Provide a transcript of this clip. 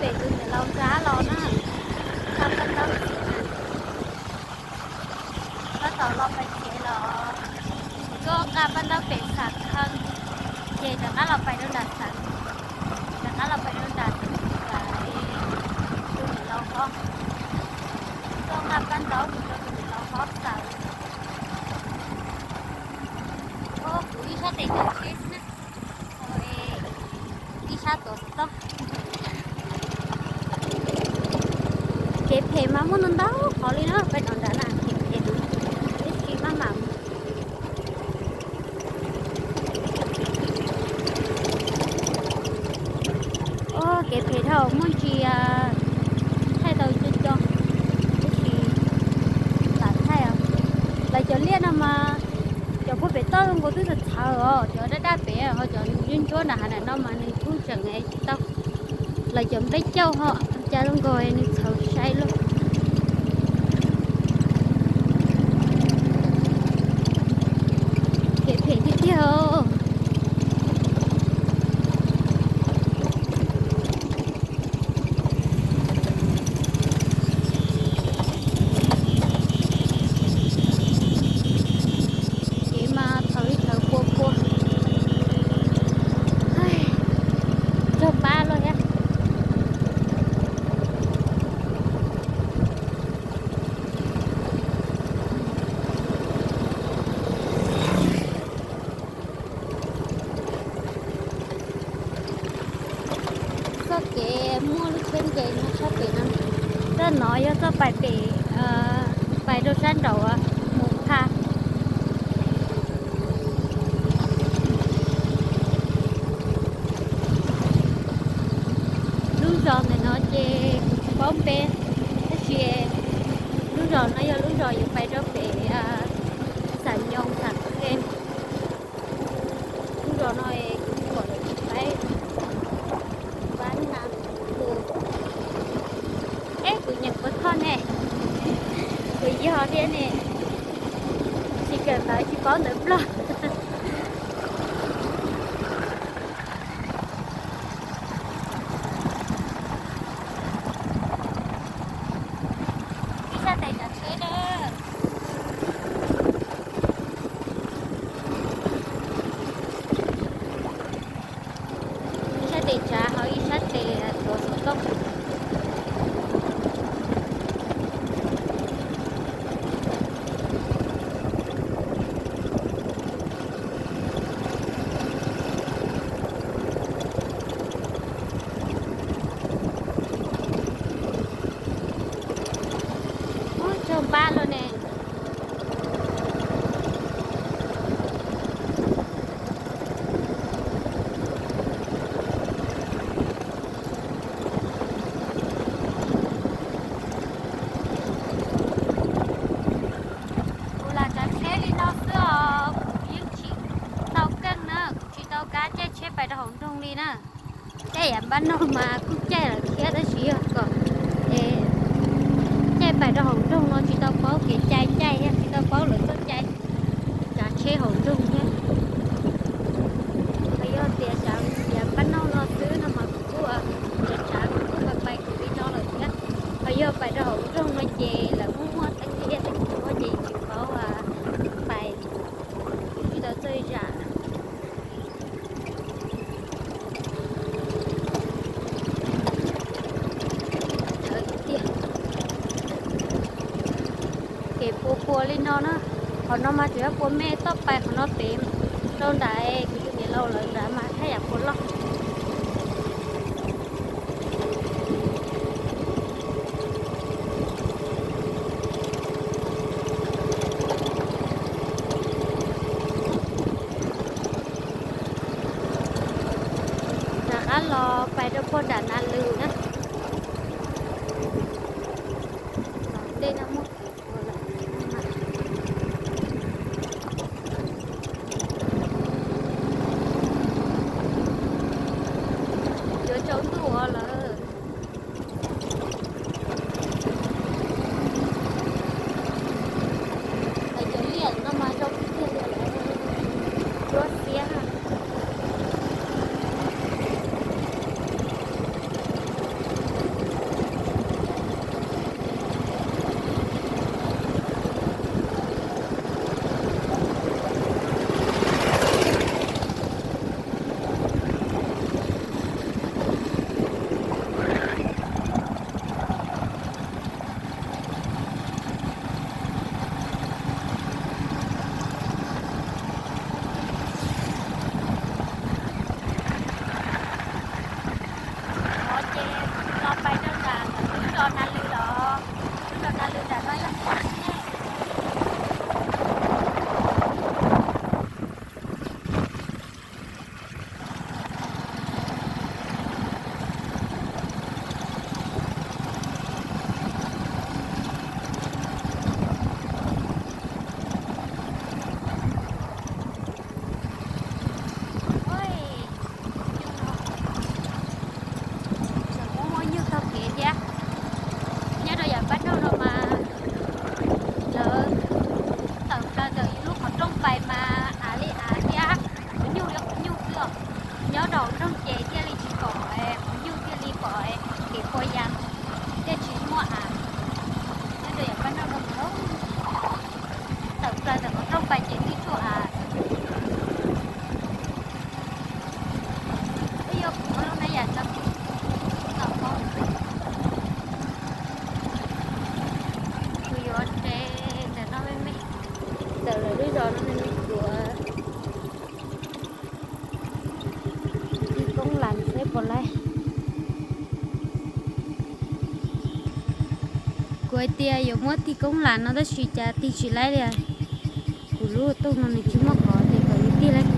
pem tus niam laus nrad los na, nqa paj ntaub txiav na. Tab tom los pem tsev los, kuv tuaj nqa paj ntaub pem xav khaw, ces rov qab los pais rau nram xav, rov qab los pais rau nram tus niam laus hov, tuaj nqa paj ntaub mus rau tus niam laus hov xav. Kuv ib sab tes nram tsheb xwb na, ib sab tuav xov tooj. Kev phem mas muaj ntau ntau qhov li na, peb tom nrad na kev phem no, tib si maj mam mus. Kev phem dhau muaj ntsis thaij tau co co, tib si lam thaij. Lawv cov liaj no mas cov puag pem toj zoo nkaus twb txawv txhawv os, cov daj daj pem ho cov ntsuab ntsuab nram hav nram no mas nws kuj tseem tsis tau. Lawv cov nplej cauj ho cas zoo nkaus nws txhawv sai luaj. Kev phem tiag tiag. Kev mas txhawv li txhawv pua pua. Raug pab luaj thiab. Txoj kev muaj lub tsheb nce nyob sab pem no. Txoj no yog txoj pais pem, pais rau sab nraud mus Pha. Lub zos ntawm no ces kuv tsis paub npe, tab sis lub zos no yog lub zos yuav pais rau pem Xam Nyoos Xam Qee. Lub zos no kuv pom lawv tsis paib, pab na tus, eb, kuv nyeem puas thoj ne, kuv yog thiab ne, tsis kawm ntawv tsis paub ntawv Nplog. Ib sab tes nram tsheb na. Ib sab tes tsav ho ib sab tes tuav xov tooj. Ub, raug pab lawm ne. Kuv lam tsav tsheb li no xwb os, kuv yeej tsis tau keej na, kuv tsis tau kav caij tsheb pais rau hauv nroog li na. Caij yav npab noog mas kuj caij lawm thiab tab sis yog kom es caij pais rau hauv nroog no tsis tau paub kev cai caij thiab tsis tau paub lawv txoj cai tsav tsheb hauv nroog thiab. Ho yog tias tsav yav npab noog no xwb no mas kuv kuj tsav tsav kuv kuj pais pais kuv li no lawm thiab. Ho yog pais rau hauv nroog no ces lawv muaj muaj teeb liaj teeb tsuav ces tsis paub pais, tsis tau txawj zam. Kev puas puas li no na, qhov no mas tsuas yog puas me toj pais qhov no pem rau nram kuv tus niam laus lawv nrad mas thaj yam puas loj. Rov qab los pais rau puag nram Nas Lwm na. Tom ntej no muaj kev puas lawm. Yuav tsaus ntuj lawm. Lawv cov liaj no mas zoo tiag tiag li, ntsuab xiab. Zaum rooj ces thiaj li tsis pom, mus yug thiaj li pom kev pua yas, thiaj tsis muaj av. Nyob rau yav pab noj no, tawm plaws ntawm qhov rooj pais ces twb tsuaj av. Twb yuav kuv lub na yam tso, kuv yuav tsev ntawm no me me, ntawm lawv lub zos no me me kuv tig koob las seb puas laib. Kuv hais tias yuav muab tig koob las no tab sis cas tig tsis laib li. Kuv lub tooj no nws tsis muaj qhov tias kom nws tig laib